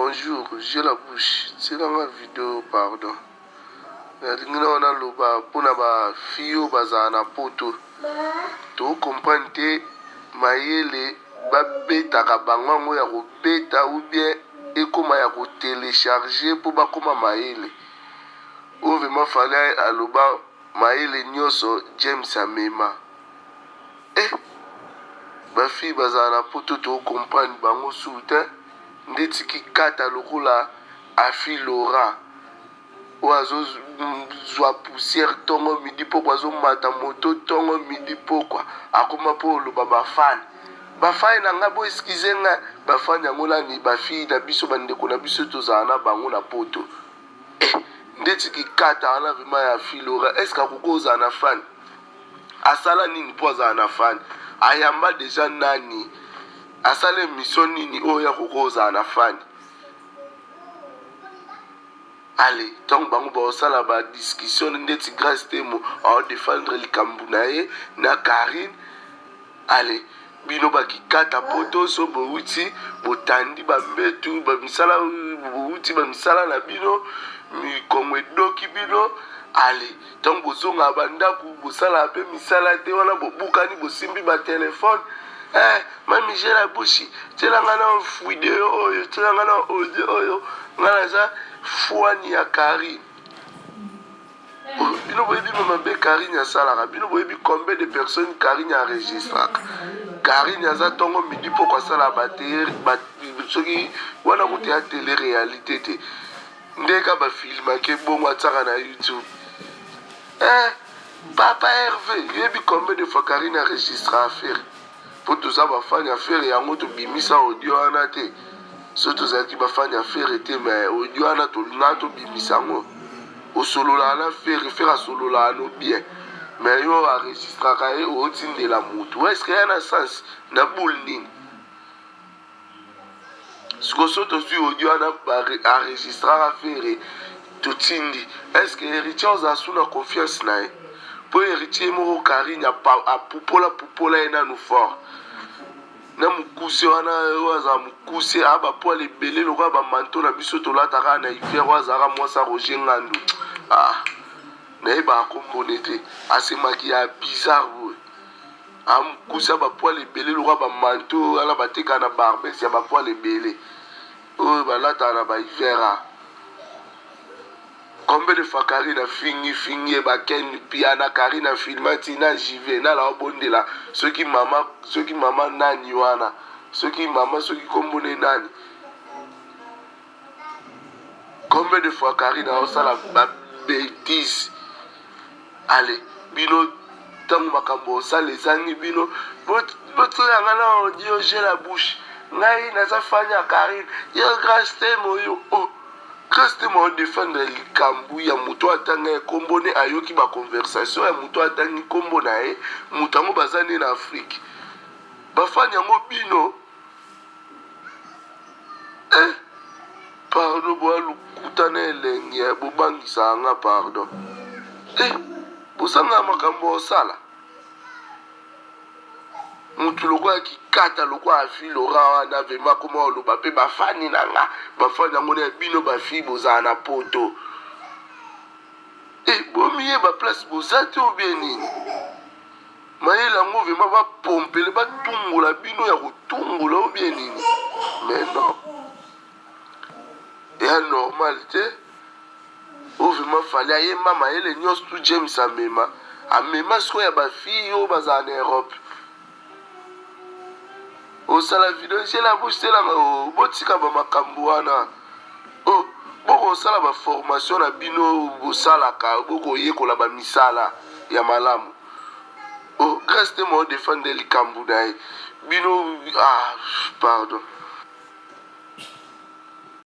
Bonjour, j'ai la bouche. Tiela nga video pardon. Nalingi na wana loba mpona ba fille oyo bazala na poto. To comprendre te mayele babetaka bango yango ya kobeta ou bien ekoma ya ko telecharger mpo bakoma mayele. Oyo vraiment fallait aloba mayele nyonso James amema. Eh ba fille bazala na poto to comprendre bango sous te ndeti kikata lokola afi Laura oyo azozwa poussière ntongo midi pokwa, azomata moto ntongo midi pokwa, akoma mpo oloba bafani bafani na ngai, bo excuse ngai, bafani yango nani? Bafille na biso, bandeko na biso tozala na bango na poto. Eh, ndeti kikata wana vraiment ya fille Laura, est ce que akoki ozala na fani? Asala nini mpo azala na fani? Ayamba deja nani? Asala émission nini oyo akoki ozala na fani? Ale ntango bango baosala badiscussion ndeti Grace Temo aodefendre likambo na ye na Karine, ale bino bakikata poto so bowuti botandi bambetu bamisala, bowuti bamisala na bino, mikongo edoki bino. Ale ntango bozongaka bandako, bosalaka mpe misala te, wana bobukani, bosimbi batelefone. Eh, mami Jela Bushi, tielanga na video oyo, tielanga na audio oyo, nga naza fwani ya Karine. Bino boyebi mabe Karine asalaka? Bino boyebi combien de personnes Karine enregistraka? Karine aza ntongo midi poko asala batere, soki wana kuta ya télé réalité te, ndeka bafilmaki bongo atiaka na YouTube. Eh, papa Hervé, yoyebi combien de fois Karine enregistre affaire? Mpo toza bafani affaire yango, tobimisa audio wana te. So tozalaki bafani affaire te, mais audio wana tolinga tobimisa yango. Osololaka na Ferre, Ferre asololaka no bien, mais yo enregistraka ye, otindela motu, est-ce ya na sens na boule nini? Sikoyo so tozwi audio wana enregistraka Ferre, totindi, est ce que Héritier ozala su na confiance na ye? Mpo Héritier moko, Karine apupola pupola ye nanu fort na mokuse wana oyo azala mokuse, aa bapoils ebele lokola bamanteau na biso tolataka na hiver, oyo azalaka mwasi ya Roger Ngandu. Ah, nayebaka kombone te, asemaki ya bizarre boye, amokuse, bapoils ebele lokola bamanteau wana batekaka na Barbes ya bapoils ebele oyo balataka na bahiver. A combien de fois Karine afingi fingi ye baken Piana? Karine afilma ntina jive nala obondela soki mama, soki mama nani wana, soki mama, soki kombone nani. Combien de fois Karine aosala babêtises? Ale bino ntango makambo osala ezangi bino, botoyanga na audio j'ai la bouche, ngai naza fani ya Karine. Yo Grace Temo, yo oh. Grace Temo aodefendre likambo ya moto atanga ye nkombo ne, ayoki baconversation ya moto atangi nkombo na ye, moto yango baza nde na Afrique, bafani yango bino. Eh, pardon, boya lokuta na elenge, bobangisaka nga, pardon. Eh, bosangaka makambo osala mutu lokola kikata, lokola afi Lora wana, vraiment koma oloba mpe bafani na nga, bafani yango na bino bafille bozala na poto. E bomiyeba place boza te obie nini? Mayele yango vraiment bapompele, batungola bino ya kotungola obie nini? Mais non, eya normal te. Oyo vraiment Fally ayemba mayele nyonso tu James amema, amema sikoyo ya bafille oyo bazala na Europe. Osala video nzela boselanga, botika bamakambo wana. Oh, bokosala baformation na bino, bosalaka, bokoyekola bamisala ya malamu. Oh, Grâce te mo défendre likambo na ye, bino, ah, pardon.